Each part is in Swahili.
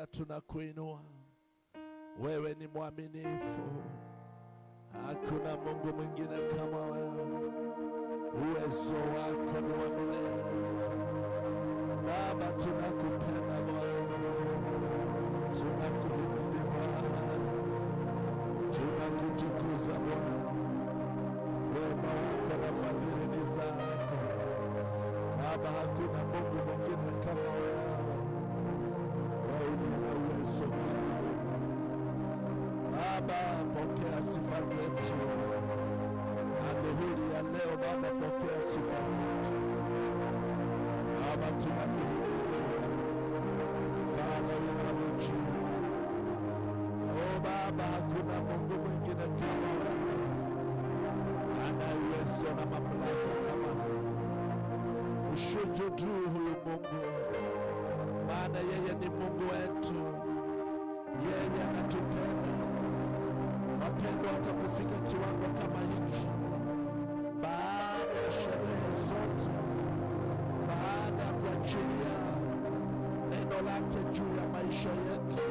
Tunakupenda, tunakuinua. Wewe ni mwaminifu, hakuna Mungu mwingine kama wewe. Uwezo wako ni wa milele. Baba, tunakupenda Bwana, tunakuhimidi Bwana, tunakutukuza Bwana. Wema wako na fadhili ni zako Baba, hakuna Mungu mwingine kama wewe. Wewe una uwezo kama wewe. Baba, pokea sifa zetu adhuhuri ya leo. Baba, pokea sifa zetu. Baba, tunakuhimidi. Father, we love you. Oh Baba, hakuna Mungu mwingine kama wewe, ana uwezo na mamlaka kama wewe. Mshujudu huyu Mungu, maana yeye ni Mungu wetu, yeye anatupenda. Wapendwa, watakufika kiwango kama hiki baada ya sherehe zote, baada ya kuachilia neno lake juu ya maisha yetu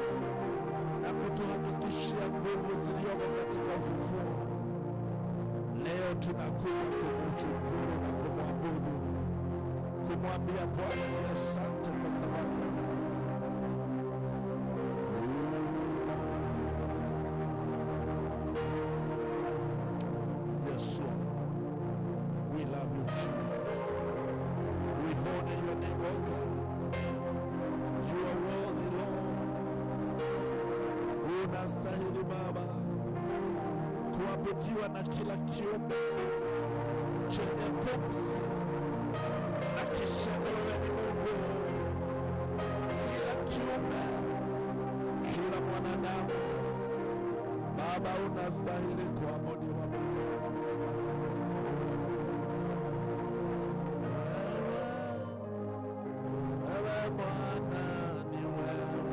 na kutuhakikishia nguvu zilizomo katika ufufuo. Leo tunakuja kumshukuru na kumwabudu, kumwambia Bwana ni asante kwa sababu ya neema zake. Yes, Lord. We love you, Jesus. We honor your name, O God. You are worthy, Lord. Unastahili Baba kuabudiwa na kila kiumbe chenye pumzi na kiseme wewe ni Mungu. Kila kiumbe, kila mwanadamu, Baba unastahili kuabudiwa. Wewe Bwana ni wewe,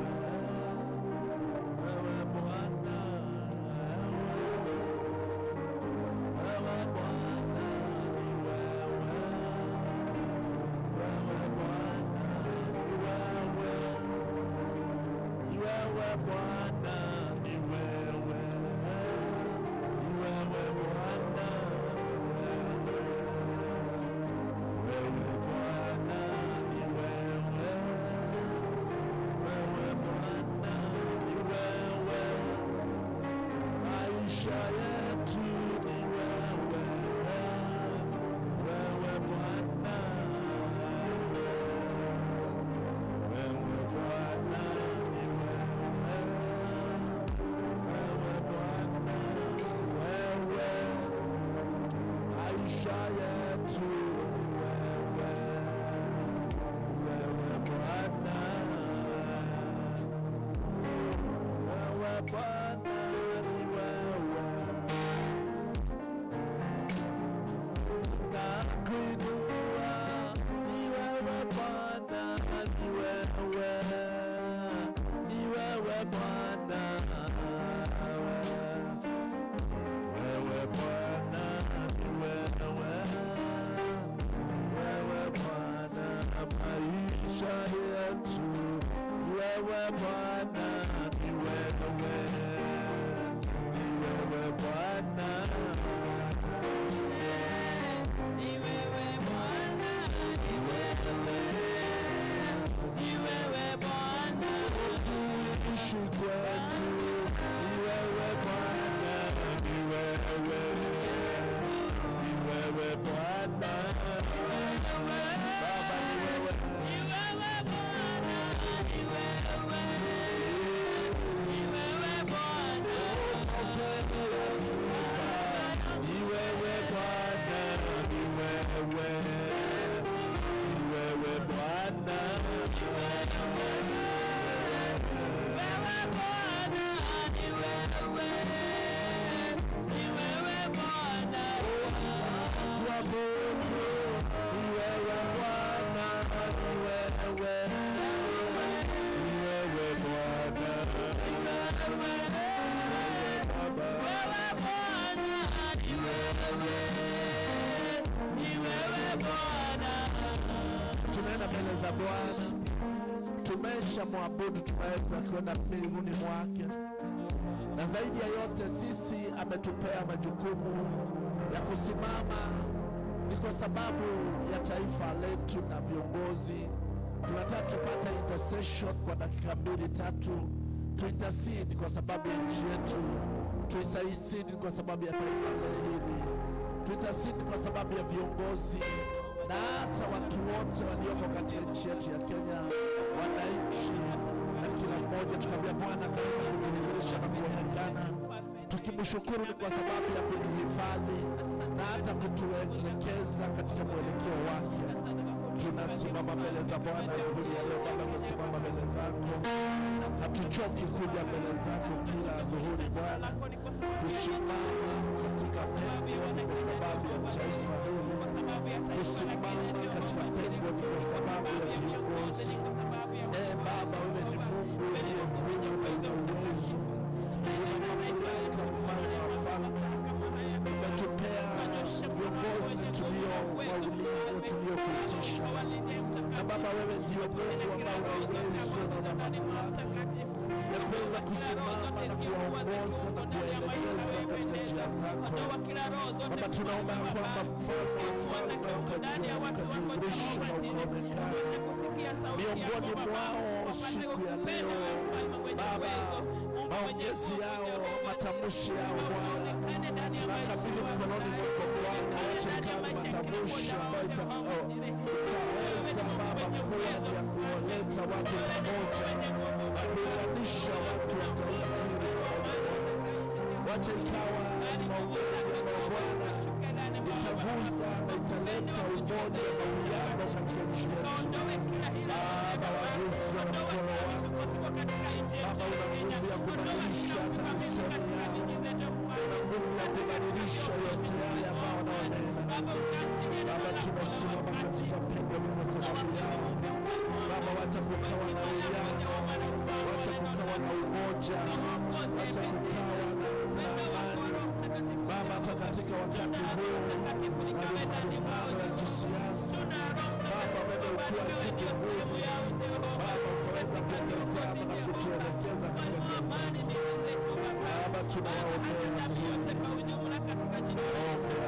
wewe Bwana, wewe Bwana ni wewe, wewe Bwana ni wewe, wewe Bwana ni wewe, wewe Bwana ni wewe, wewe Bwana ni wewe, wewe Bwana ni wewe, maisha yetu ni wewe, wewe Bwana, wewe Bwana ni wewe, wewe Bwana wewe, maisha yetu ni wewe, wewe Bwana, wewe Bwana ni wewe. Nakuinua, ni wewe Bwana, ni wewe, ni wewe Bwana, wewe Bwana, ni wewe, wewe Bwana, maisha yetu, wewe Bwana, ni wewe, ni wewe Bwana. Ni wewe Bwana, ni wewe, ni wewe Bwana, Ishi kwetu, ni wewe Bwana, ni wewe, ni wewe Bwana, Baba ni wewe, ni wewe Bwana, ni wewe, ni wewe Bwana, pokea sifa, ni wewe Bwana, ni wewe, ni wewe Bwana, wewe Bwana, ni wewe, ni wewe Bwana, kuabudu, ni wewe Bwana, ni wewe, ni wewe Bwana, Baba. wewe Bwana, ni wewe, ni wewe Bwana. Tunaenda mbele za Bwana. Tumesha mwabudu, tumeweza kwenda mbinguni mwake, na zaidi ya yote sisi ametupea majukumu ya kusimama. Ni kwa sababu ya taifa letu na viongozi. Tunataka tupate intercession kwa dakika mbili tatu, tuintercede kwa sababu ya nchi yetu, tuintercede kwa sababu ya taifa hili, tuintercede kwa sababu ya viongozi na hata watu wote walioko katika nchi yetu ya Kenya, wananchi na kila mmoja, tukaambia Bwana kaweza kudhihirisha na kuonekana, tukimshukuru ni kwa sababu ya kutuhifadhi na hata kutuelekeza katika mwelekeo wake. Tunasimama mbele za Bwana adhuhuri ya leo. Baba, tusimama mbele zako, hatuchoki kuja mbele zako kila adhuhuri Bwana, kusimama katika pengo ni kwa sababu ya taifa hili, kusimama katika pengo ni kwa sababu ya viongozi. E Baba, wewe ni Mungu uliye mwenye uwezo, una mamlaka, mfalme wa falme. Umetupea viongozi tulio waulizo, tuliokuitisha. Na Baba, wewe ndio Mungu ambaye una uwezo na una mamlaka ya kuweza kusimama na kuwaongoza na kuwaelekeza katika njia zako. Baba, tunaomba ya kwamba mfalme wa falme ukajiurisha na ukaonekana miongoni mwao siku ya leo. Baba, maongezi yao, matamshi yao Bwana, tunakabidhi mkononi mwako Bwana, wacha ikawe matamshi ambayo itaweza Baba kuwa ya kuwaleta watu pamoja na kuunganisha watu wa taifa hili pamoja. Wacha ikawa maongezi ambayo Bwana itagusa na italeta umoja na uwiano katika nchi yetu. Baba, wagusa na mkono wako. Baba, una nguvu ya kubadilisha hata misemo yao, una nguvu ya kubadilisha yote yale ambao wanaonena. Baba, tunasimama katika pengo ni kwa sababu yao. Baba, wacha kukawa na uwiano, wacha kukawa na umoja, wacha kukawa na amani. Baba, hata katika wakati huu na malumbano ya kisiasa, Baba, wewe ukiwa kivuli, Baba, ukaweza kutazama na kutuelekeza katika njia zako. Baba, tunawaombea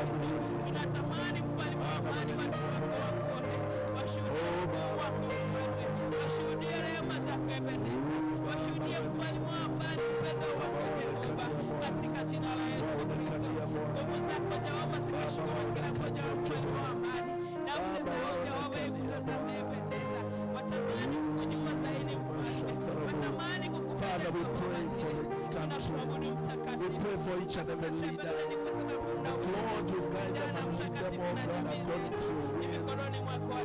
Tunatamani mfalme wa amani, watu wako wakuone, washuhudie wako mfalme, washuhudie rehema zako Ebeneza, washuhudie mfalme wa amani, upendo wako Jehova, katika jina la Yesu Kristo. Nguvu zako Jehova zikashuka kwa kila mmoja wa mfalme wa amani, nafsi zao Jehova ikutazame Ebeneza, watamani kukujua zaidi mfalme, watamani kukupenda Father, we Jehova. pray for the country. Tunakuabudu We mtakatifu. pray for each and every leader. That Lord, you guide them and lead them, oh God, according to your will.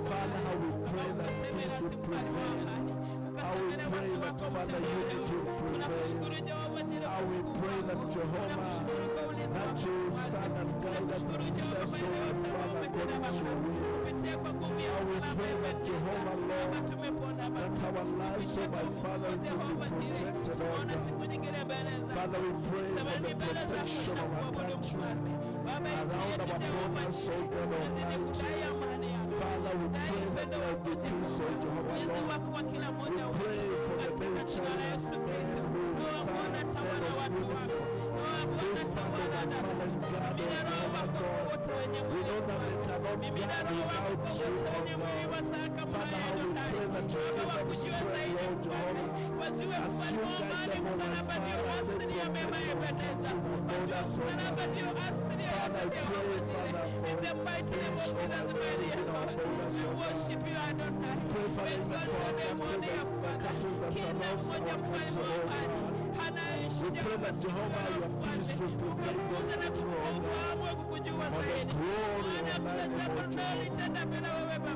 Father, how we pray that peace will prevail. How we pray that, Father, unity will prevail. How we pray that, Jehovah, that you stand and guide us and lead us, oh my Father, according to your will. How we pray that, Jehovah, Lord, that our lives, oh my Father, will be protected, oh God. Father, we pray for the protection of our country, around our borders, oh God Almighty. Father, we pray that there will be peace, oh Jehovah, Lord. We pray for the military men who stand, men of uniform, who stand, oh my Father, in guard, oh Jehovah God. We know that they cannot guard without you, oh God. Father, how we pray that you give them strength, oh Jehovah. As you guide them, oh my Father, as they protect our country, the borders, oh God. Father, I pray, Father, for peace, oh my Father, within our borders, oh God. Pray, Father, even for our country, the countries that surrounds our country, oh God. We pray that, Jehovah, your peace will prevail those country, oh God. For the glory of thy name, O Jehovah.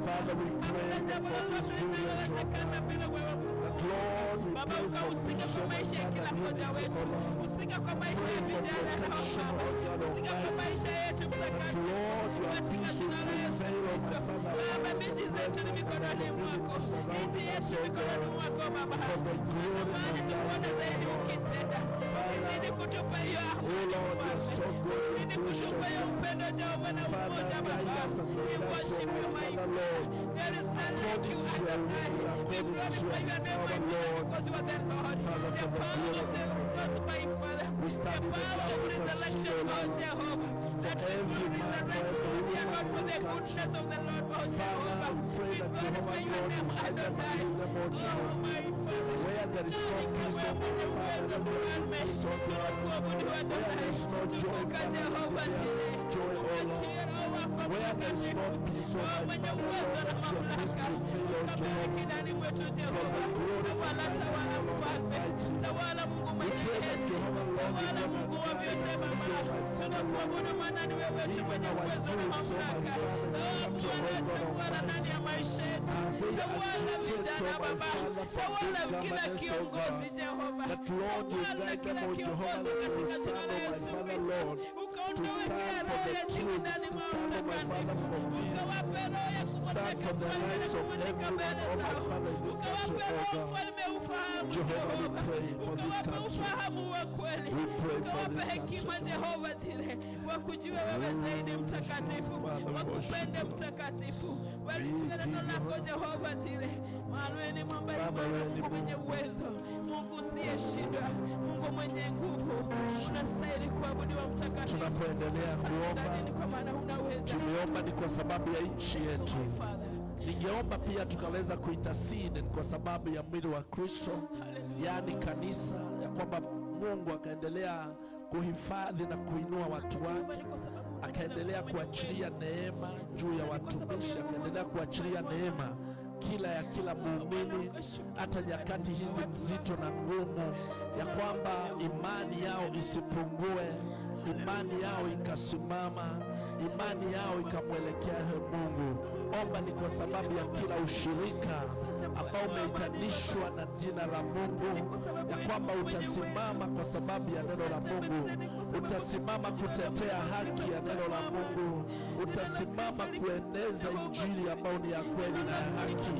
Father, we pray for this village, oh God. That, Lord, we Baba, pray for ukahusika peace, kwa oh my maisha ya Father, kila and mmoja unity, wetu, oh Lord. husika kwa maisha Pray ya for vijana na protection, wamama, oh God husika kwa Almighty. maisha yetu That, mtakatifu, Lord, your katika peace will jina la Yesu prevail, oh my Kristo. Father, Baba, among the miji zetu ni brethren and mikononi the mwako, communities nchi surrounding us, yetu oh mikononi God. mwako Baba. For the glory Tunatamani of thy tukuone name, zaidi Lord. ukitenda, Father, ukizidi kutupa hiyo Oh amani Lord, you are mfalme, so good. Zidi gracious kutupa ya God. Upendo Jehova na Father, umoja guide Baba. us and We lead us, O worship my you, my Father, Father. Lord, There is none like according you, to your Adonai. will, We according to glorify your your name, power, my Father, Lord. because you are the Lord. Father, The for the power glory of of the thy cross, my Father. We The stand in the power gap of with us, resurrection, O Lord Lord, Jehovah. for That we every will man, for resurrect, every dear woman Lord, in for this the country. goodness of the Lord, Lord Father, Jehovah. we pray We that glorify Jehovah your God name, will guide them and Adonai. lead them, O Oh, Jehovah. my Father. Where there is no Nani peace, kama O my mwenye Father, uwezo let there be mfalme, peace, O God. tunakuabudu Where there Adonai. is no joy, Tukuka Father, let Jehova there Jireh. be joy, O Lord. Uachie Roho wako Where there is no Mtakatifu. peace, O Oh, my mwenye Father, uwezo Lord, na let your peace mamlaka, prevail, O ukabariki Jehovah. ndani mwetu For the Jehova. glory of Tawala, thy tawala name, O Lord mfalme, Almighty. tawala Mungu We mwenye pray that enzi, Jehovah, Lord, you tawala come Mungu and wa guide vyote and Baba. lead, O my Father, Lord. Tunakuabudu maana ni wewe tu Even mwenye our uwezo na youths, O my mamlaka. Father, Oh, come to Bwana, O God tawala ndani Almighty. ya maisha yetu, As they tawala agitate, vijana O my Baba, Father, for tawala good kila governance, O kiongozi God. Jehova, That Lord, you tawala guide them, kila O Jehovah, kiongozi that they will katika jina stand, la O my Yesu Father, Kristo, Lord, to ukaondoe kila stand for roho the ya dhiki truth, ndani to mwao stand, O my Father, Mtakatifu, for peace, ukawape roho ya stand kumwoneka for the mfalme na rights of kumwoneka everyone, mbele O my zao, Father, in this country, ukawape O roho God. mfalme ufahamu Jehovah, we Jehova, pray for this ukawape country. ufahamu wa kweli, We pray for ukawape this country, hekima Jehovah. Jehova zile wakujue wewe zaidi mtakatifu, Father, we worship wakupende you, Lord. mtakatifu, We walisikie neno give you lako honor. Jehova zile, maana wewe ni mwamba Baba, imara, wewe ni Mungu mwenye uwezo, Mungu usiyeshindwa, Mungu mwenye nguvu, unastahili kuabudiwa mtakatifu. Tunapoendelea kuomba, Asante kwa maana unaweza. tumeomba ni kwa sababu ya nchi yetu. My Father. Ningeomba pia tukaweza kuintercede kwa sababu ya mwili wa Kristo, yaani kanisa, ya kwamba Mungu akaendelea kuhifadhi na kuinua watu wake, akaendelea kuachilia neema juu ya watumishi, akaendelea kuachilia neema kila ya kila muumini, hata nyakati hizi nzito na ngumu, ya kwamba imani yao isipungue, imani yao ikasimama, imani yao ikamwelekea he Mungu. Omba ni kwa sababu ya kila ushirika ambao umeitanishwa na jina la Mungu, ya kwamba utasimama kwa sababu ya neno la Mungu, utasimama kutetea haki ya neno la Mungu, utasimama kueneza injili ambayo ni ya kweli na ya haki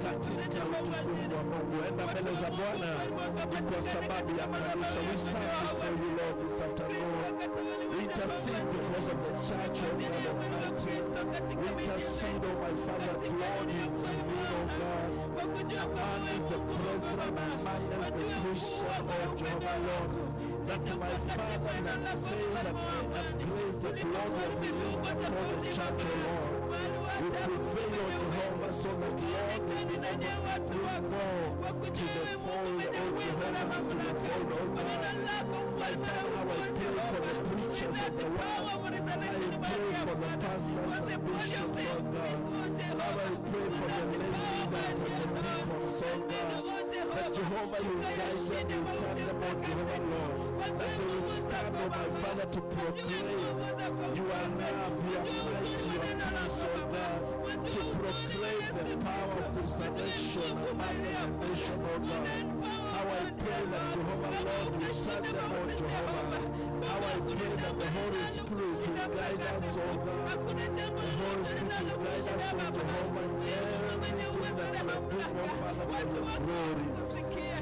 katika utukufu wa Mungu. Enda mbele za Bwana ni kwa sababu ya kanisa. We stand before you, Lord, this afternoon. We intercede because of the church, O God Almighty. We intercede, O my Father, Lord, you intervene, O God, amongst the brethren, amongst the Christian, O Jehovah, Lord, that my Father, that faith and grace that Lord will released upon the church, O Lord, we prevail, O Jehovah, so that Lord will be able to bring more to the fold, O Jehovah, to the fold, O God. My Father, how I pray for the preachers of the word. I pray for the pastors and bishops, O God. How I pray for the lay leaders and the deacons, O God. That Jehovah, you guide them, you turn them, O Jehovah, Lord. That they will stand, O my Father, to proclaim your love, your might, your peace, O God. To proclaim the power of resurrection among the nation, O God. How I pray that Jehovah, Lord, you send them, O Jehovah. How I pray that the Holy Spirit will guide us, O God. The Holy Spirit will guide us, O Jehovah, in everything that we are doing, O Father, for your glory.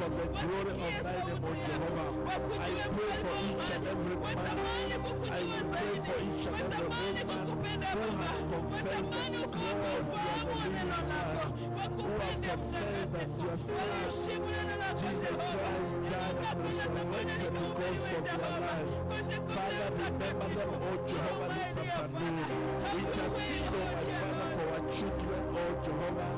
For the glory of thy name, O Jehovah. I pray for each and every man. I pray for each and every woman who have confessed that God, you are the living God, who have confessed that your Son, Jesus Christ, died and resurrected because of their life. Father, remember them, O Jehovah, this afternoon. Intercede, O my Father, for our children, O Jehovah.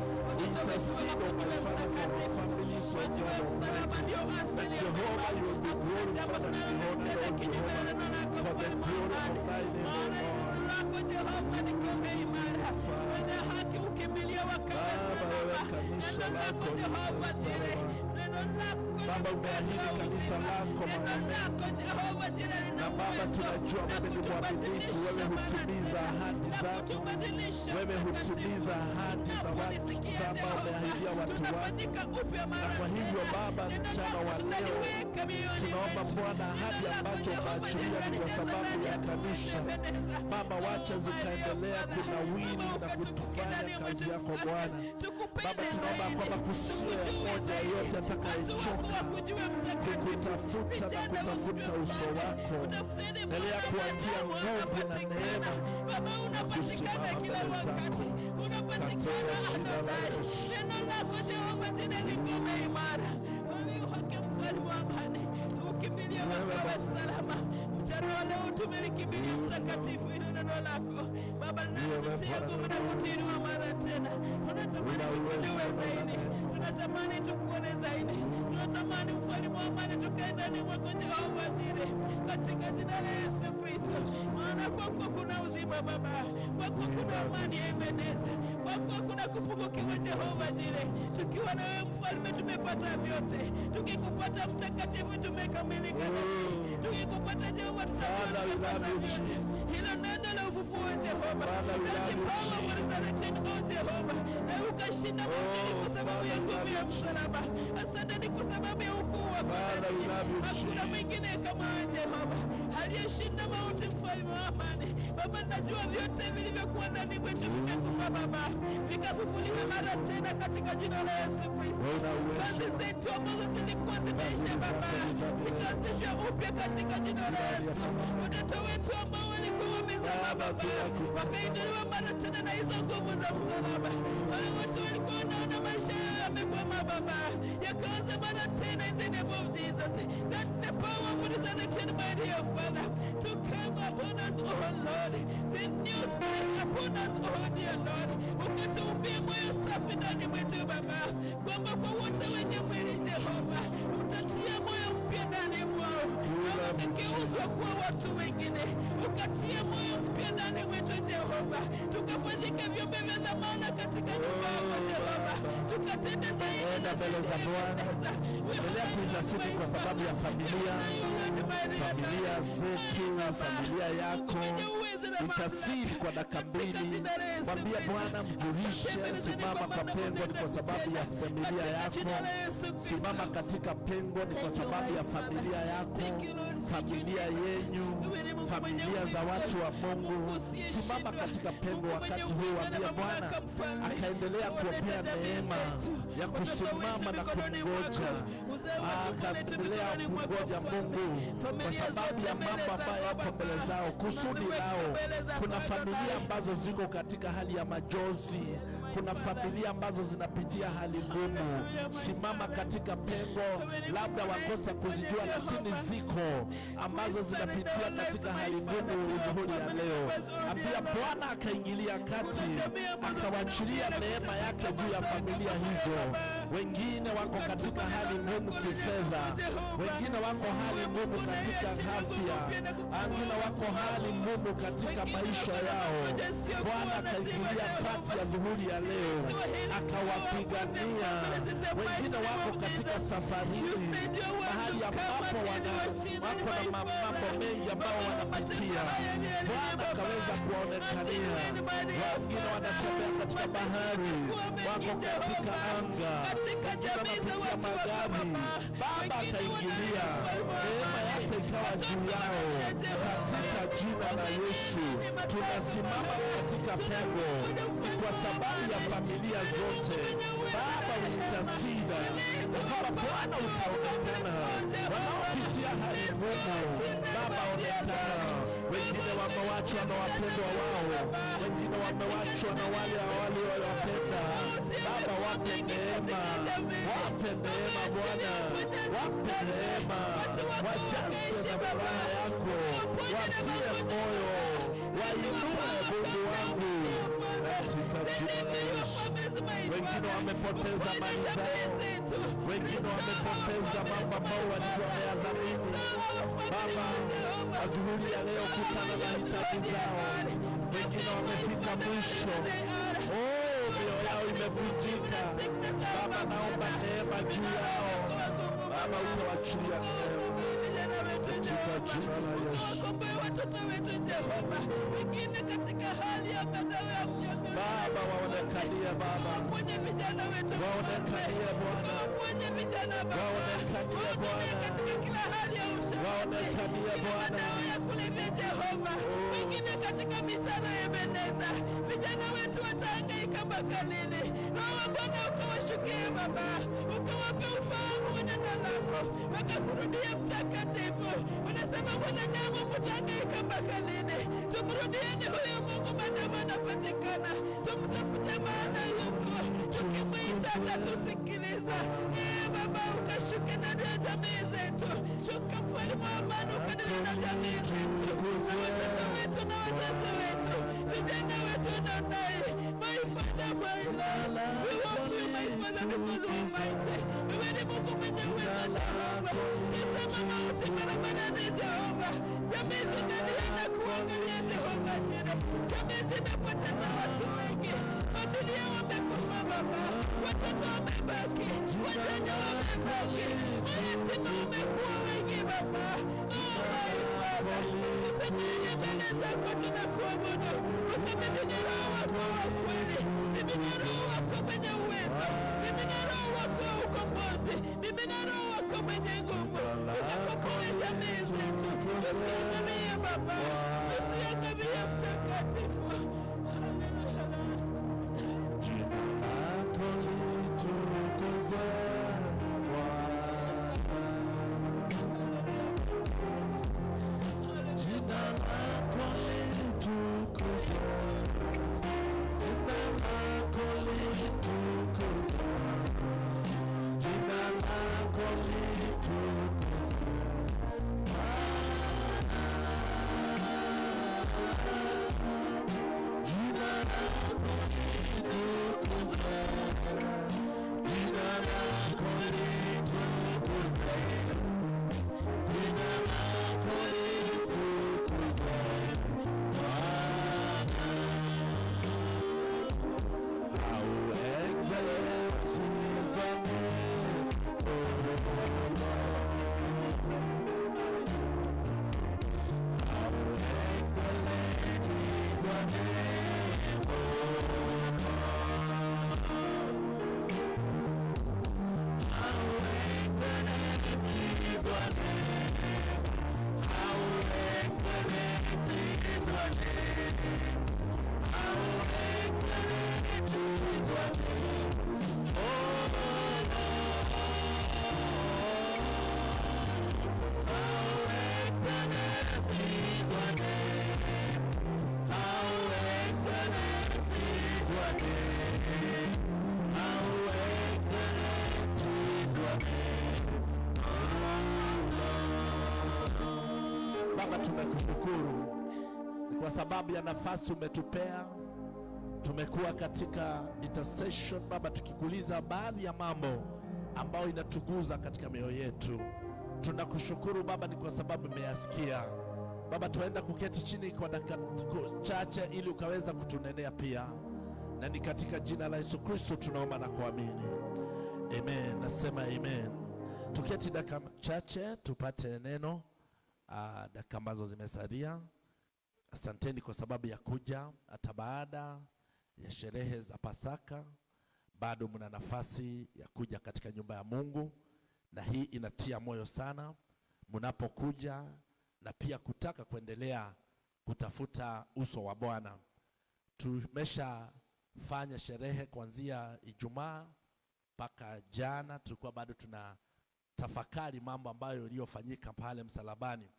Intercede, O my Father, for our families, O God Almighty. That Jehovah, you will be glorified and be honored, O Jehovah, for the glory of thy name, O God. Lako Jehova ni ngome imara, wenye haki hukimbilia wakawa Baba, wewe salama. kanisa Neno lako lako Jehova litasimama. Jire, neno lako Baba, ni umeahidi mkate wa kanisa uzima. lako Neno mama. lako Jehova Jire lina Na Baba, uwezo tunajua na wewe ni mwaminifu, kutubadilisha wewe mara hutimiza tena, ahadi na zako. kutubadilisha Wewe mtakatifu. hutimiza ahadi za watu Tunapolisikia za ambao Jehova, umeahidia watu wako. tunafanyika upya mara Na kwa hivyo tena. Baba, Neno mchana lako wa leo tunaliweka mioyoni tunaomba mwetu. Bwana, ahadi Neno lako ambacho Jehova umeachilia Jire ni kwa linajaza sababu ndani ya ya kanisa. Ebeneza. Baba, wacha Oh, zikaendelea my dear kunawiri Father, na Baba, ukatukuke kutufanya ndani ya kazi mwetu yako Mfalme. Bwana. Tukupende Baba, tunaomba zaidi, kwamba kusiwe tukujue mmoja zaidi, yeyote watu wako atakayechoka wakujue Mtakatifu. Kukutafuta na Vijana kutafuta wakujue uso Mfalme. wako. Utafuteni Endelea Bwana kuwatia maadamu nguvu na anapatikana. neema Baba, unapatikana kusimama kila mbele zako. wakati, unapatikana Katika jina la Adonai. Yesu. Neno lako Jehova jina ni ngome imara, walio wake mfalme wa amani ukimbilia Wewe wakawa Baba. salama. Mchana wa leo tumelikimbilia Mtakatifu, hilo neno lako Baba linatutia Bwana. nguvu na kutuinua mara tena. Tunatamani Una tukujue uwezo na zaidi, neema. tunatamani tukuone zaidi, tunatamani mfalme wa amani tukae ndani mwako Jehova Jire, katika jina la Yesu Kristo. Maana kwako kuna uzima Baba, kwako kuna amani ya Ebeneza, kwako kuna kupungukiwa Jehova Jire. Tukiwa na wewe mfalme tumepata vyote, tukikupata Mtakatifu tumekamilika zaidi, tukikupata Jehova tutakuwa Father, we tumepata love you, vyote. Jesus. Hilo neno la ufufuo Jehova, Father, we na love you, kipawa Jesus. wa resurrection o Jehova, na ukashinda mauti Oh, kwa sababu ya Father, we nguvu love ya you, msalaba. Asante ni kwa sababu ya ukuu wako Father, we love you, Hakuna Jesus. mwingine kama wewe Jehova, aliyeshinda mauti, mfalme wa amani. Baba, najua vyote vilivyokuwa ndani mwetu vimekufa Baba, vikafufuliwe mara tena katika jina la Yesu Kristo. Una uwezo. Kazi zetu ambazo zilikuwa zimeisha Baba, zikaanzishwa upya katika jina la Yesu. Watoto wetu ambao walikuwa wamezama Baba, Baba, tunakupa. wakainuliwa mara tena na hizo nguvu za msalaba. Wale watu walikuwa wanaona maisha yao yamekwama Baba, yakaanza mara tena in the name of Jesus. That's the power of resurrection, my dear Father, to come upon us, oh Lord. The new spirit upon us, oh dear Lord. Ukatuumbie moyo safi ndani mwetu Baba, kwamba kwa wote wenye mwili Jehova utatia moyo mpya ndani mwao, na wakageuzwa kuwa watu wengine. Ukatie moyo mpya ndani mwetu Jehova, tukafanyike vyombo vya dhamana katika nyumba yako Jehova, tukatende zaidi Enda na mbele za zaidi. Bwana. Endelea kuintercede kwa sababu ya familia, familia zetu, familia yako. Intercede kwa dakika mbili, mwambie Bwana, mjulishe. Simama kwa pengo ni kwa sababu ya familia yako. Simama katika pengo ni kwa sababu ya familia yako, familia yenyu, familia za watu wa Mungu. Simama katika pengo wakati huu, ambia Bwana akaendelea kuwapea neema ya kusimama na kumngoja, akaendelea kumngoja Mungu kwa sababu ya mambo ambayo yako mbele zao, kusudi lao. Kuna familia ambazo ziko katika hali ya majozi, kuna familia ambazo zinapitia hali ngumu. Simama katika pengo, labda wakosa kuzijua, lakini ziko ambazo zinapitia katika hali ngumu dhuhuri ya leo. Ambia Bwana akaingilia kati, akawachilia neema yake juu ya familia hizo. Wengine wako katika hali ngumu kifedha, wengine wako hali ngumu katika afya, wengine wako hali ngumu katika maisha yao. Bwana akaingilia kati ya dhuhuri ya leo, akawapigania. Wengine wako katika safarini, mahali ambapo wako na mambo mengi ambao wanapitia. Bwana akaweza kuwaonekania. Wengine wanatembea katika bahari, wako katika anga, wengine wanapitia magari. Baba akaingilia, neema yake ikawa juu yao. Katika jina la Yesu tunasimama katika pengo, ni kwa sababu ya familia zote. Baba utasida kwamba Bwana utaonekana, wanaopitia hali ngumu, Baba onekana. Wengine wamewachwa na wapendwa wao, wengine wamewachwa na wale waliowapenda. Baba wape neema, wape neema Bwana, wape neema, wajaze na furaha yako, watie moyo, wainue Mungu wangu katika jina la Yesu. Wengine wamepoteza mali zao, wengine wamepoteza mambo ambao walikuwa wameyadhamini. Baba, adhuhuri ya leo kutana na hitaji zao. Wengine wamefika mwisho, oh, mioyo yao imevunjika. Baba, naomba neema juu yao. Baba, utawachilia neema katika jina la Yesu. Wakomboe watoto wetu Jehova, wengine katika hali ya madawa ya kulevya. Baba, waonekanie Baba, Waponye vijana wetu Waonekanie Bwana. Waponye vijana Baba. Waonekanie Waondolee Bwana. katika kila hali ya ushawishi. Waonekanie Kila Bwana. madawa ya kulevya Jehova, wengine katika mitaro ya Ebeneza. Vijana wetu watahangaika mpaka lini? Roho wa Bwana ukawashukie Baba, ukawape ufahamu wa neno lako. wako, wakakurudia Mtakatifu. Wanasema wanadamu, mtahangaika mpaka lini? Tumrudieni huyu Mungu maadamu anapatikana, tumtafute maana yuko, tukimwita atatusikiliza. Ee Baba, ukashuke ndani ya jamii zetu, shuka mfalme wa amani, ukaendelee na jamii zetu na watoto wetu na wazazi wetu, vijana wetu na ndai. My Father, my Lord, we want you, my Father, because you are mighty. Wewe ni Mungu mwenye uwezo, Jehova. Tazama mauti barabarani, Jehova. Jamii zinalia na kuangalia, Jehova Jire. Jamii zimepoteza watu wengi, familia wamekufa Baba, watoto wamebaki, wajane wamebaki, mayatima wamekuwa wengi Baba. Oh my Father, tusamehe mbele zako, tunakuabudu. Ukamimine Roho wako wa kweli, mimina Roho wako mwenye uwezo, mimina Roho wako wa ukombozi, mimina Roho wako mwenye nguvu, ukakomboe jamii zetu. Tusiangamie Baba, tusiangamie Mtakatifu. Haleluya. Jina lako litukuzwe, Bwana. Jina lako litukuzwe. Jina lako litukuzwe. Jina lako litukuzwe. Jina lako litukuzwe. Jina lako litukuzwe. Jina lako litukuzwe, Bwana. How excellent is thy name, O Lord. How excellent is your name, O God. How excellent is your name. How excellent is your name. How excellent is your name, O Lord. How excellent is your name. How excellent is your name. How excellent is your name, O Lord. Baba, tunakushukuru ni kwa sababu ya nafasi umetupea. Tumekuwa katika intercession Baba, tukikuuliza baadhi ya mambo ambayo inatuguza katika mioyo yetu. Tunakushukuru Baba, ni kwa sababu umeyasikia. Baba, tunaenda kuketi chini kwa dakika chache ili ukaweza kutunenea pia, na ni katika jina la Yesu Kristo tunaomba na kuamini, amen. Nasema amen. Tuketi dakika chache tupate neno, dakika ambazo zimesalia. Asanteni kwa sababu ya kuja hata baada ya sherehe za Pasaka, bado mna nafasi ya kuja katika nyumba ya Mungu, na hii inatia moyo sana mnapokuja na pia kutaka kuendelea kutafuta uso wa Bwana. Tumeshafanya sherehe kuanzia Ijumaa mpaka jana, tulikuwa bado tuna tafakari mambo ambayo iliyofanyika pale msalabani,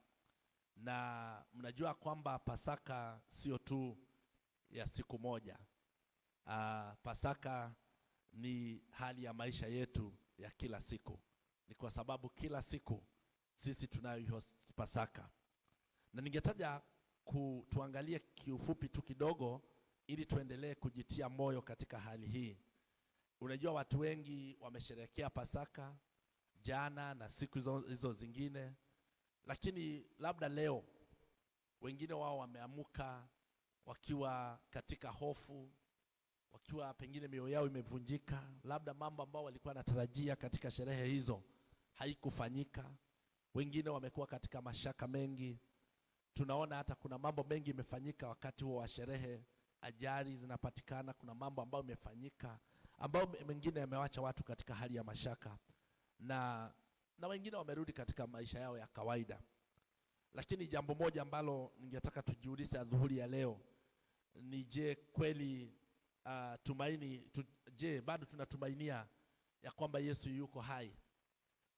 na mnajua kwamba Pasaka sio tu ya siku moja. Pasaka ni hali ya maisha yetu ya kila siku. Ni kwa sababu kila siku sisi tunayo hiyo Pasaka. Na ningetaja tuangalie kiufupi tu kidogo ili tuendelee kujitia moyo katika hali hii. Unajua watu wengi wamesherehekea Pasaka jana na siku hizo zingine, lakini labda leo wengine wao wameamuka wakiwa katika hofu, wakiwa pengine mioyo yao imevunjika, labda mambo ambao walikuwa wanatarajia katika sherehe hizo haikufanyika. Wengine wamekuwa katika mashaka mengi. Tunaona hata kuna mambo mengi imefanyika wakati huo wa sherehe, ajali zinapatikana, kuna mambo ambayo imefanyika ambayo mengine yamewacha watu katika hali ya mashaka, na wengine wamerudi katika maisha yao ya kawaida. Lakini jambo moja ambalo ningetaka tujiulize adhuhuri ya leo ni je, kweli je, bado tunatumainia ya kwamba Yesu yuko hai?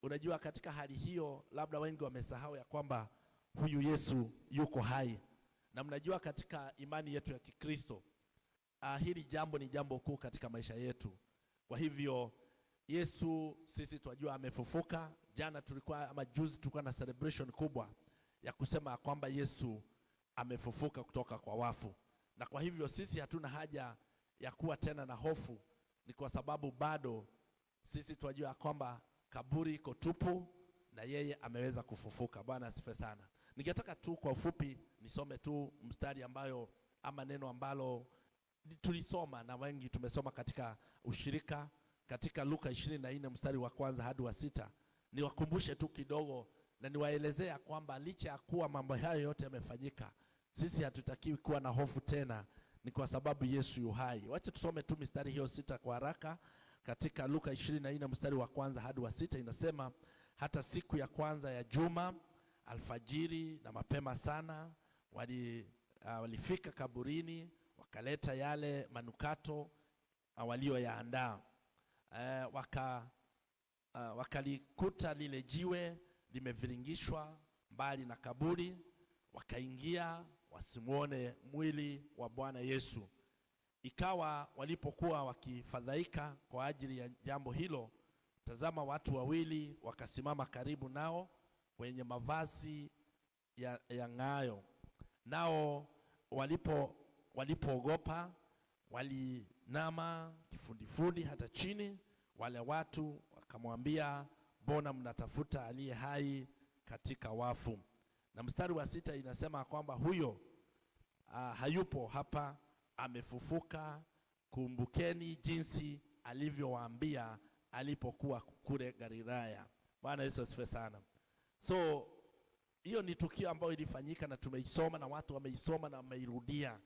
Unajua, katika hali hiyo labda wengi wamesahau ya kwamba huyu Yesu yuko hai, na mnajua katika imani yetu ya Kikristo hili jambo ni jambo kuu katika maisha yetu. Kwa hivyo Yesu sisi twajua amefufuka. Jana tulikuwa ama juzi tulikuwa na celebration kubwa ya kusema kwamba Yesu amefufuka kutoka kwa wafu, na kwa hivyo sisi hatuna haja ya kuwa tena na hofu, ni kwa sababu bado sisi twajua kwamba kaburi iko tupu na yeye ameweza kufufuka. Bwana asifiwe sana. Ningetaka tu kwa ufupi nisome tu mstari ambayo ama neno ambalo tulisoma na wengi tumesoma katika ushirika katika Luka 24 mstari wa kwanza hadi wa 6. Niwakumbushe tu kidogo na niwaelezea kwamba licha ya kuwa mambo hayo yote yamefanyika, sisi hatutakiwi kuwa na hofu tena, ni kwa sababu Yesu yu hai. Wacha tusome tu mistari hiyo 6 kwa haraka. Katika Luka 24 mstari wa kwanza hadi wa 6 inasema, hata siku ya kwanza ya juma alfajiri na mapema sana walifika kaburini, wakaleta yale manukato walioyaandaa. Wakalikuta lile jiwe limeviringishwa mbali na kaburi, wakaingia wasimuone mwili wa Bwana Yesu. Ikawa walipokuwa wakifadhaika kwa ajili ya jambo hilo, tazama, watu wawili wakasimama karibu nao wenye mavazi ya ng'ayo. Nao walipoogopa walinama kifudifudi hata chini. Wale watu wakamwambia, mbona mnatafuta aliye hai katika wafu? Na mstari wa 6 inasema kwamba huyo hayupo hapa, amefufuka. Kumbukeni jinsi alivyowaambia alipokuwa kule Galilaya. Bwana Yesu asifiwe sana. So hiyo ni tukio ambayo ilifanyika na tumeisoma na watu wameisoma na wameirudia,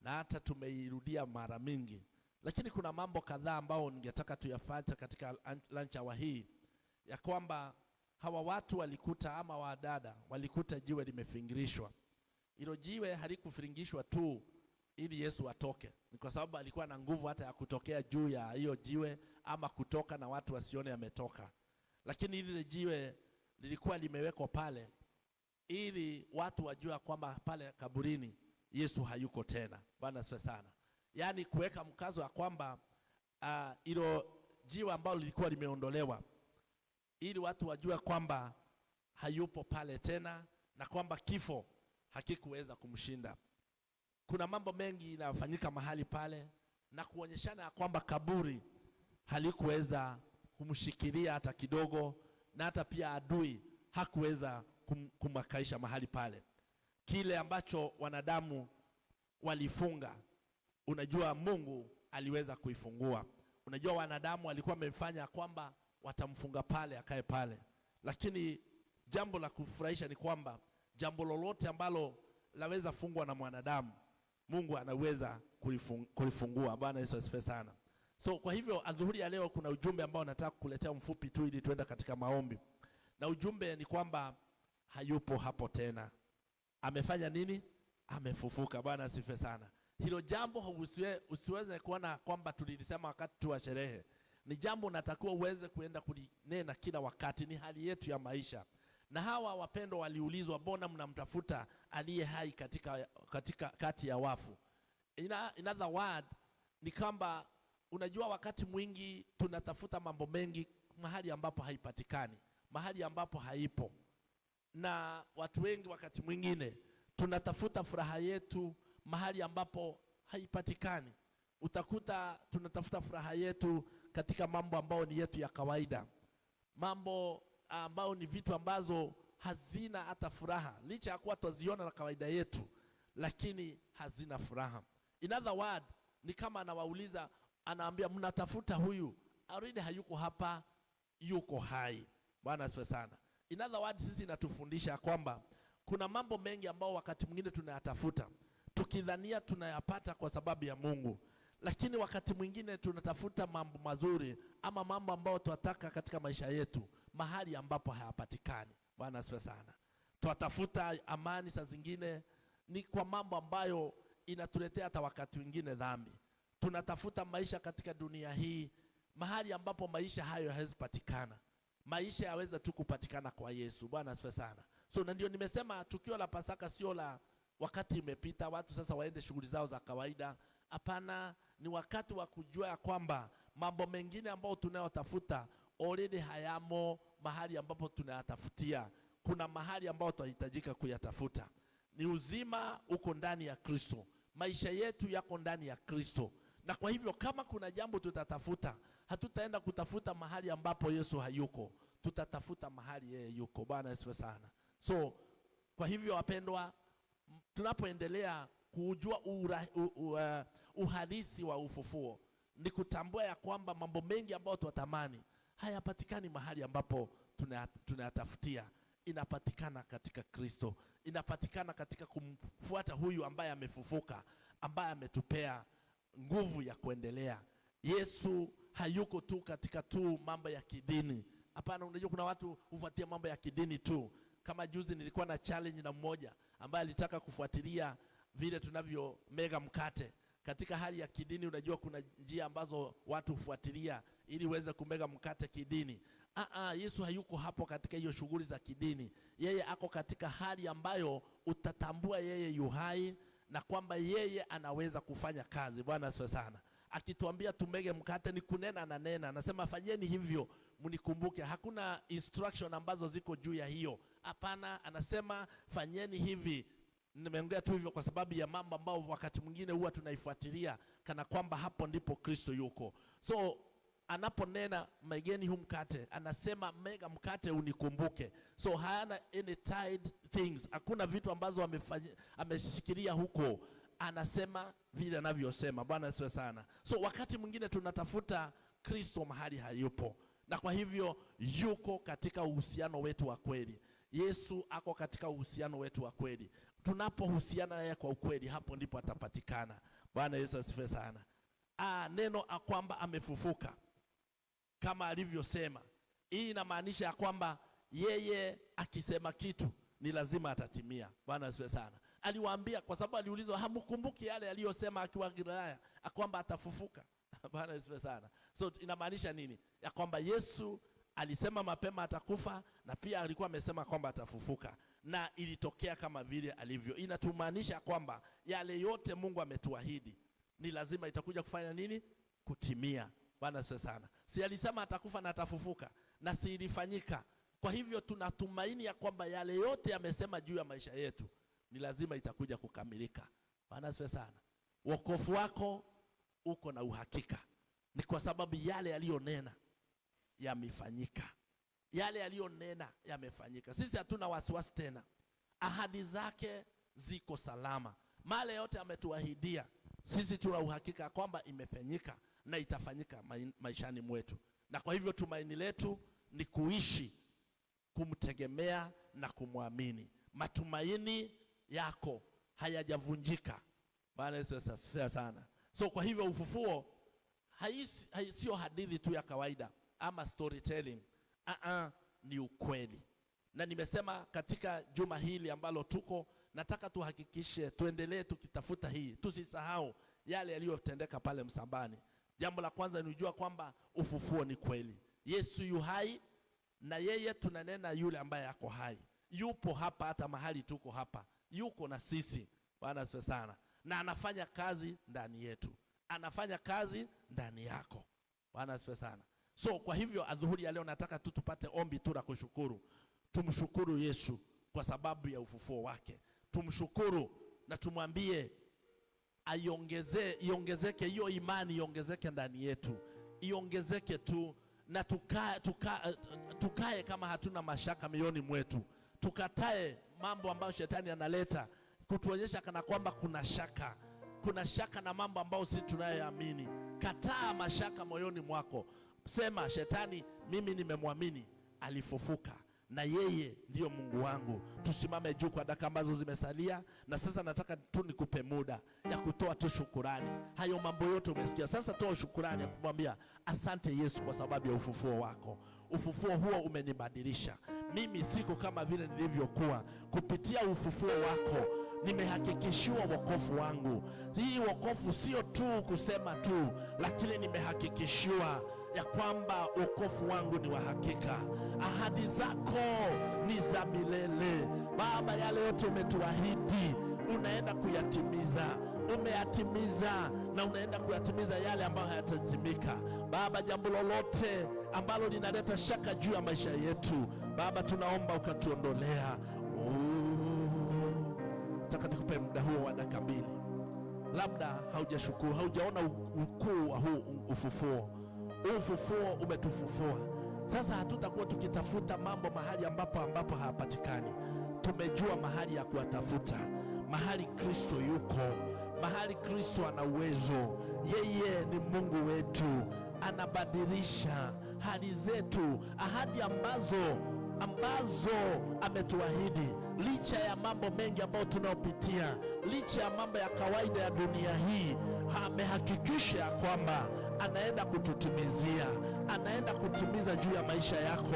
na hata tumeirudia mara mingi. Lakini kuna mambo kadhaa ambao ningetaka tuyafuate katika lunch hour hii, ya kwamba hawa watu walikuta ama wadada walikuta jiwe limefingirishwa. Hilo jiwe halikufiringishwa tu ili Yesu atoke, ni kwa sababu alikuwa na nguvu hata ya kutokea juu ya hiyo jiwe ama kutoka na watu wasione ametoka. Lakini lile jiwe lilikuwa limewekwa pale ili watu wajue kwamba pale kaburini Yesu hayuko tena. Bwana asifiwe sana. Yaani kuweka mkazo wa kwamba hilo jiwe ambalo lilikuwa limeondolewa ili watu wajue kwamba hayupo pale tena na kwamba kifo hakikuweza kumshinda. Kuna mambo mengi yanafanyika mahali pale na kuonyeshana kwamba kaburi halikuweza kumshikilia hata kidogo, na hata pia adui hakuweza kumakaisha mahali pale. Kile ambacho wanadamu walifunga, unajua Mungu aliweza kuifungua. Unajua wanadamu walikuwa wamefanya kwamba watamfunga pale akae pale, lakini jambo la kufurahisha ni kwamba jambo lolote ambalo laweza fungwa na mwanadamu, Mungu anaweza kulifungua. Bwana Yesu asifiwe sana. So kwa hivyo adhuhuri ya leo kuna ujumbe ambao nataka kukuletea mfupi tu ili tuende katika maombi. Na ujumbe ni kwamba hayupo hapo tena. Amefanya nini? Amefufuka. Bwana asifiwe sana. Hilo jambo usiweze kuona kwamba tulilisema wakati tu wa sherehe. Ni jambo unatakiwa uweze kuenda kulinena kila wakati, ni hali yetu ya maisha. Na hawa wapendwa waliulizwa, mbona mnamtafuta aliye hai katika kati ya wafu? In other word, ni kwamba unajua wakati mwingi tunatafuta mambo mengi mahali ambapo haipatikani, mahali ambapo haipo. Na watu wengi wakati mwingine tunatafuta furaha yetu mahali ambapo haipatikani. Utakuta tunatafuta furaha yetu katika mambo ambayo ni yetu ya kawaida, mambo ambayo ni vitu ambazo hazina hata furaha, licha ya kuwa twaziona na kawaida yetu, lakini hazina furaha. In other word, ni kama anawauliza, anaambia mnatafuta huyu, already hayuko hapa, yuko hai. Bwana asifiwe sana. In other words, sisi inatufundisha kwamba kuna mambo mengi ambao wakati mwingine tunayatafuta tukidhania tunayapata kwa sababu ya Mungu, lakini wakati mwingine tunatafuta mambo mazuri ama mambo ambayo tunataka katika maisha yetu mahali ambapo hayapatikani. Bwana asifiwe sana. Tunatafuta amani saa zingine ni kwa mambo ambayo inatuletea hata wakati mwingine dhambi. Tunatafuta maisha katika dunia hii mahali ambapo maisha hayo hayapatikana, Maisha yaweza tu kupatikana kwa Yesu. Bwana asifiwe sana. So na ndio nimesema tukio la Pasaka sio la wakati imepita, watu sasa waende shughuli zao za kawaida. Hapana, ni wakati wa kujua ya kwamba mambo mengine ambayo tunayotafuta already hayamo mahali ambapo tunayatafutia. Kuna mahali ambapo tunahitajika kuyatafuta. Ni uzima uko ndani ya Kristo. Maisha yetu yako ndani ya Kristo. Na kwa hivyo kama kuna jambo tutatafuta, hatutaenda kutafuta mahali ambapo Yesu hayuko. Tutatafuta mahali yeye yuko. Bwana asifiwe sana. So kwa hivyo wapendwa, tunapoendelea kujua uhalisi wa ufufuo, ni kutambua ya kwamba mambo mengi ambayo tunatamani hayapatikani mahali ambapo tunayatafutia. Inapatikana katika Kristo, inapatikana katika kumfuata huyu ambaye amefufuka, ambaye ametupea nguvu ya kuendelea. Yesu hayuko tu katika tu mambo ya kidini. Hapana, unajua kuna watu hufuatia mambo ya kidini tu. Kama juzi nilikuwa na challenge na mmoja ambaye alitaka kufuatilia vile tunavyo mega mkate. Katika hali ya kidini, unajua kuna njia ambazo watu hufuatilia ili uweze kumega mkate kidini. Yesu hayuko hapo katika hiyo shughuli za kidini. Yeye ako katika hali ambayo utatambua yeye yu hai na kwamba yeye anaweza kufanya kazi. Bwana asifiwe sana. Akituambia tumege mkate ni kunena na nena. Anasema fanyeni hivyo mnikumbuke. Hakuna instruction ambazo ziko juu ya hiyo. Hapana, anasema fanyeni hivi. Nimeongea tu hivyo kwa sababu ya mambo ambayo wakati mwingine huwa tunaifuatilia kana kwamba hapo ndipo Kristo yuko. So anaponena megeni huu mkate, anasema mega mkate unikumbuke. So hayana any tied things. Hakuna vitu ambazo ameshikilia huko. Anasema vile anavyosema. Bwana asifiwe sana. So wakati mwingine tunatafuta Kristo mahali hayupo. Na kwa hivyo yuko katika uhusiano wetu wa kweli. Yesu ako katika uhusiano wetu wa kweli. Tunapohusiana naye kwa ukweli, hapo ndipo atapatikana. Bwana Yesu asifiwe sana. Neno kwamba amefufuka kama alivyosema. Hii inamaanisha ya kwamba yeye akisema kitu ni lazima atatimia. Bwana asifiwe sana. Aliwaambia kwa sababu aliulizwa, hamkumbuki yale aliyosema akiwa Galilaya kwamba atafufuka? Bwana asifiwe sana. So inamaanisha nini? Ya kwamba Yesu alisema mapema atakufa na pia alikuwa amesema kwamba atafufuka, na ilitokea kama vile alivyo. Inatumaanisha kwamba yale yote Mungu ametuahidi ni lazima itakuja kufanya nini? Kutimia. Bwana asifiwe sana. Si alisema atakufa na atafufuka, na si ilifanyika. Kwa hivyo tunatumaini ya kwamba yale yote amesema juu ya maisha yetu ni lazima itakuja kukamilika. Bwana asifiwe sana. Wokovu wako uko na uhakika. Ni kwa sababu yale aliyonena yamefanyika. Yale aliyonena yamefanyika. Sisi hatuna wasiwasi tena. Ahadi zake ziko salama. Male yote ametuahidia, sisi tuna uhakika kwamba imefanyika na itafanyika maishani mwetu. Na kwa hivyo tumaini letu ni kuishi kumtegemea na kumwamini. Matumaini yako hayajavunjika. Bwana Yesu asifiwe sana. So kwa hivyo ufufuo sio hadithi tu ya kawaida ama storytelling. Ni ukweli. Na nimesema katika juma hili ambalo tuko, nataka tuhakikishe tuendelee tukitafuta hii, tusisahau yale yaliyotendeka pale msambani. Jambo la kwanza ni kujua kwamba ufufuo ni kweli. Yesu yu hai, na yeye tunanena yule ambaye ako hai. Yupo hapa, hata mahali tuko hapa yuko na sisi. Bwana asifiwe sana. Na anafanya kazi ndani yetu, anafanya kazi ndani yako. Bwana asifiwe sana. So kwa hivyo adhuhuri ya leo nataka tu tupate ombi tu la kushukuru. Tumshukuru Yesu kwa sababu ya ufufuo wake. Tumshukuru na tumwambie iongezeke hiyo imani, iongezeke ndani yetu, iongezeke tu, na tukae kama hatuna mashaka mioyoni mwetu. Tukatae mambo ambayo shetani analeta kutuonyesha kana kwamba kuna shaka. Kuna shaka na mambo ambayo sisi tunayoamini. Kataa mashaka moyoni mwako. Sema, shetani, mimi nimemwamini, alifufuka, na yeye ndiyo Mungu wangu. Tusimame juu kwa dakika ambazo zimesalia, na sasa nataka tu nikupe muda ya kutoa tu shukurani. Hayo mambo yote umesikia. Sasa toa shukurani ya kumwambia asante Yesu kwa sababu ya ufufuo wako. Ufufuo huo umenibadilisha. Mimi siko kama vile nilivyokuwa. Kupitia ufufuo wako nimehakikishiwa wokovu wangu. Hii wokovu sio tu kusema tu, lakini nimehakikishiwa. ya kwamba wokovu wangu ni wa hakika. Ahadi zako ni za milele. Baba, yale yote umetuahidi unaenda kuyatimiza, umeyatimiza na unaenda kuyatimiza yale ambayo hayatatimika. Baba, jambo lolote ambalo linaleta shaka juu ya maisha yetu, Baba, tunaomba ukatuondolea. Nataka nikupe muda huo wa dakika 2. Labda haujashukuru, haujaona ukuu wa huu ufufuo. Ufufuo umetufufua. Sasa hatutakuwa tukitafuta mambo mahali ambapo hapatikani. Tumejua mahali ya kuwatafuta, mahali Kristo yuko, mahali Kristo ana uwezo. Yeye ni Mungu wetu, anabadilisha hali zetu, ahadi ambazo ametuahidi. Licha ya mambo mengi ambayo tunayopitia, licha ya mambo ya kawaida ya dunia hii, amehakikisha kwamba anaenda kututimizia, anaenda kutimiza juu ya maisha yako,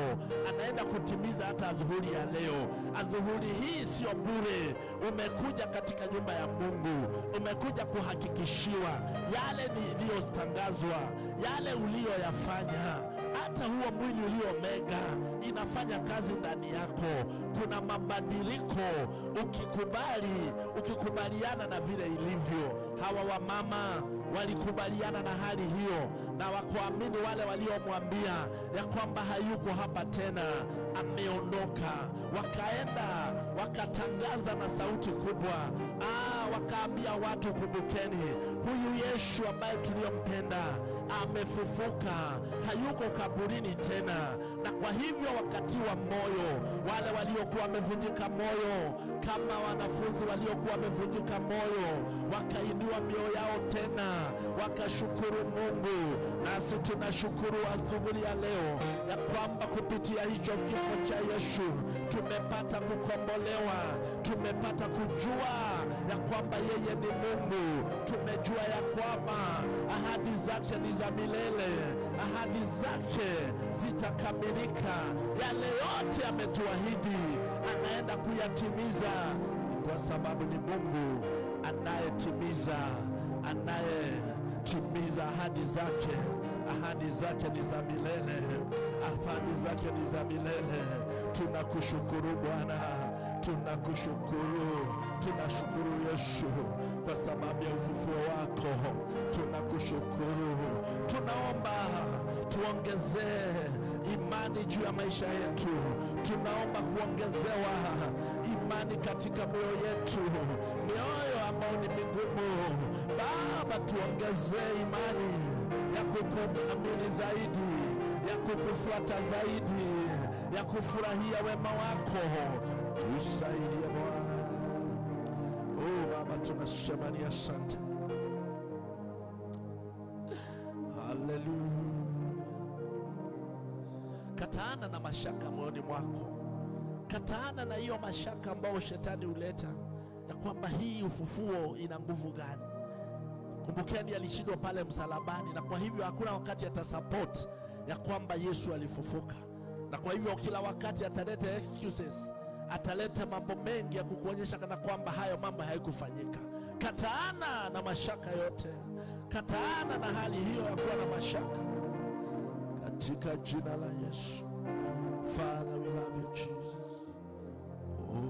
anaenda kutimiza hata adhuhuri ya leo. Adhuhuri hii sio bure. Umekuja katika nyumba ya Mungu, umekuja kuhakikishiwa yale niliyotangazwa, yale uliyoyafanya. Hata huo mwili uliomega inafanya kazi ndani yako. Kuna mabadiliko ukikubali, ukikubaliana na vile ilivyo. Hawa wamama walikubaliana na hali hiyo, na wakuamini wale waliomwambia ya kwamba hayuko hapa tena, ameondoka. Wakaenda wakatangaza na sauti kubwa, wakaambia watu, kumbukeni huyu Yesu ambaye tuliyompenda amefufuka, hayuko kaburini tena. Na kwa hivyo wakatiwa moyo wale waliokuwa wamevunjika moyo, kama wanafunzi waliokuwa wamevunjika moyo, wakainua mioyo yao tena, wakashukuru Mungu. Nasi tunashukuru adhuhuri ya leo ya kwamba kupitia hicho kifo cha Yesu tumepata kukombolewa, tumepata kujua ya kwamba yeye ni Mungu, tumejua ya kwamba ahadi zake ni za milele, ahadi zake zitakamilika. Yale yote ametuahidi anaenda kuyatimiza, kwa sababu ni Mungu anayetimiza, anayetimiza ahadi zake. Ahadi zake ni za milele, ahadi zake ni za milele. Tunakushukuru Bwana, tunakushukuru, tunashukuru Yesu kwa sababu ya ufufuo wako. Tunakushukuru, tunaomba tuongezee imani juu ya maisha yetu. Tunaomba kuongezewa imani katika mioyo yetu, mioyo ambayo ni migumu. Baba, tuongezee imani ya kukuamini zaidi, ya kukufuata zaidi, ya kufurahia wema wako. Tusaidie Bwana. Oh Baba, tunasema ni asante. Haleluya. Kataana na mashaka moyoni mwako. Kataana na hiyo mashaka ambayo shetani huleta ya kwamba hii ufufuo ina nguvu gani. Kumbukeni alishindwa pale msalabani, na kwa hivyo hakuna wakati atasupport ya kwamba Yesu alifufuka. Na kwa hivyo kila wakati ataleta excuses, ataleta mambo mengi ya kukuonyesha kana kwamba hayo mambo haikufanyika. Kataana na mashaka yote, kataana na hali hiyo ya kuwa na mashaka katika jina la Yesu. Father, we love you, Jesus. Oh,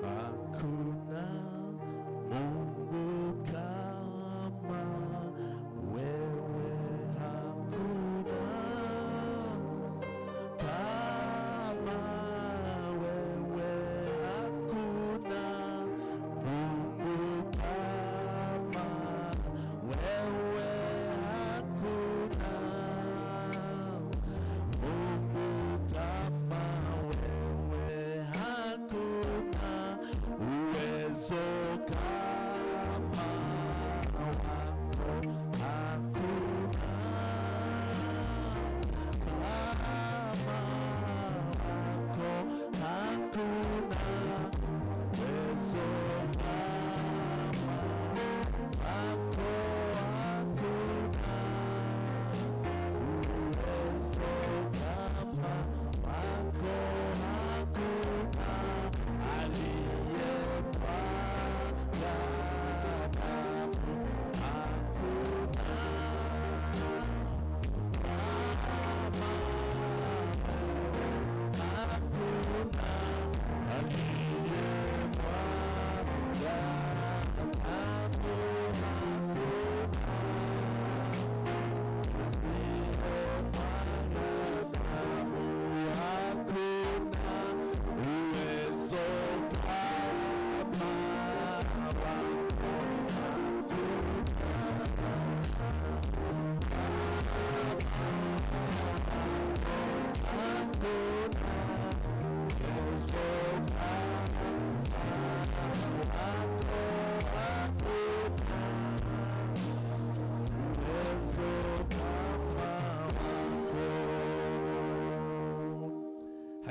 hakuna Mungu kama wewe, hakuna kama wewe, hakuna Mungu kama wewe, hakuna Mungu kama wewe, hakuna.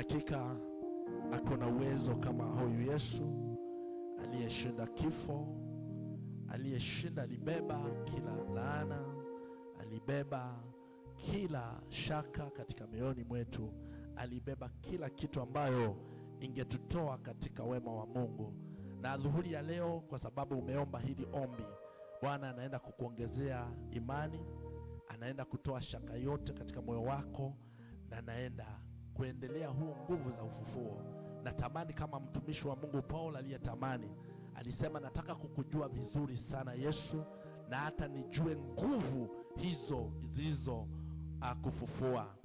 Hakika akona uwezo kama huyu Yesu aliyeshinda kifo, aliyeshinda, alibeba kila laana, alibeba kila shaka katika mioyoni mwetu, alibeba kila kitu ambayo ingetutoa katika wema wa Mungu. Na dhuhuri ya leo, kwa sababu umeomba hili ombi, Bwana anaenda kukuongezea imani, anaenda kutoa shaka yote katika moyo wako, na anaenda kuendelea huo nguvu za ufufuo. Natamani kama mtumishi wa Mungu Paul aliyetamani, alisema nataka kukujua vizuri sana Yesu, na hata nijue nguvu hizo zilizo kufufua.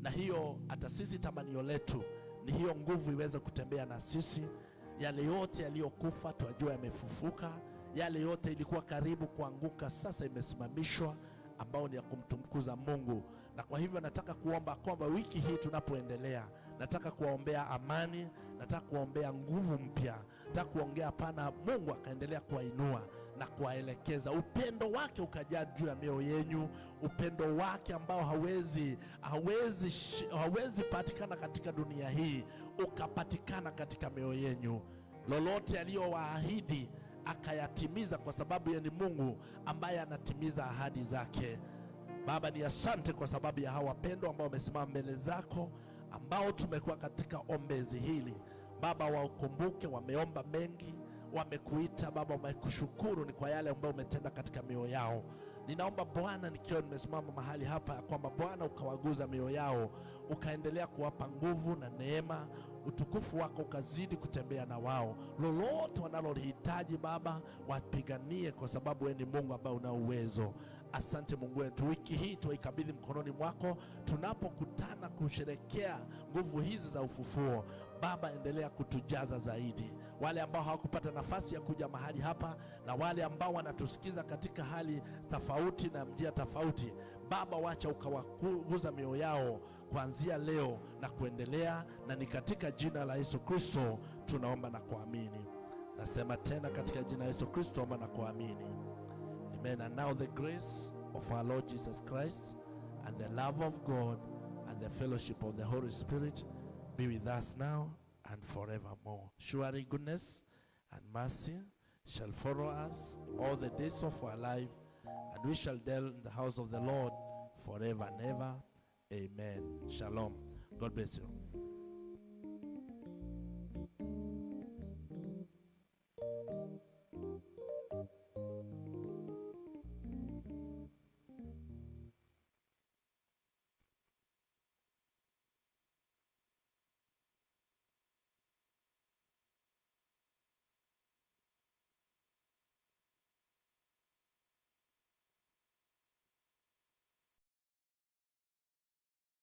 Na hiyo hata sisi tamanio letu ni hiyo nguvu iweze kutembea na sisi. Yale yote yaliyokufa tuajua yamefufuka, yale yote ilikuwa karibu kuanguka sasa imesimamishwa, ambao ni ya kumtukuza Mungu. Na kwa hivyo nataka kuomba kwamba wiki hii tunapoendelea, nataka kuwaombea amani, nataka kuwaombea nguvu mpya, nataka kuongea pana Mungu akaendelea kuwainua na kuwaelekeza, upendo wake ukajaa juu ya mioyo yenyu, upendo wake ambao hawezi patikana katika dunia hii ukapatikana katika mioyo yenyu. Lolote aliyowaahidi akayatimiza, kwa sababu yeye ni Mungu ambaye anatimiza ahadi zake. Baba, ni asante kwa sababu ya hawa wapendwa ambao wamesimama mbele zako, ambao tumekuwa katika ombezi hili. Baba, wakumbuke, wameomba mengi, wamekuita Baba, wamekushukuru ni kwa yale ambayo umetenda katika mioyo yao. Ninaomba Bwana, nikiwa nimesimama mahali hapa, ya kwamba Bwana ukawaguza mioyo yao, ukaendelea kuwapa nguvu na neema, utukufu wako ukazidi kutembea na wao. Lolote wanalohitaji Baba, wapiganie, kwa sababu wewe ni Mungu ambaye una uwezo. Asante Mungu wetu, wiki hii tuikabidhi mkononi mwako, tunapokutana kusherekea nguvu hizi za ufufuo. Baba, endelea kutujaza zaidi. Wale ambao hawakupata nafasi ya kuja mahali hapa na wale ambao wanatusikiza katika hali tofauti na njia tofauti, Baba, wacha ukawaguza mioyo yao kuanzia leo na kuendelea, na ni katika jina la Yesu Kristo tunaomba na kuamini. Nasema tena katika jina la Yesu Kristo tunaomba na kuamini. Amen. And now the grace of our Lord Jesus Christ and the love of God and the fellowship of the Holy Spirit be with us now and forevermore. Surely goodness and mercy shall follow us all the days of our life, and we shall dwell in the house of the Lord forever and ever. Amen. Shalom. God bless you.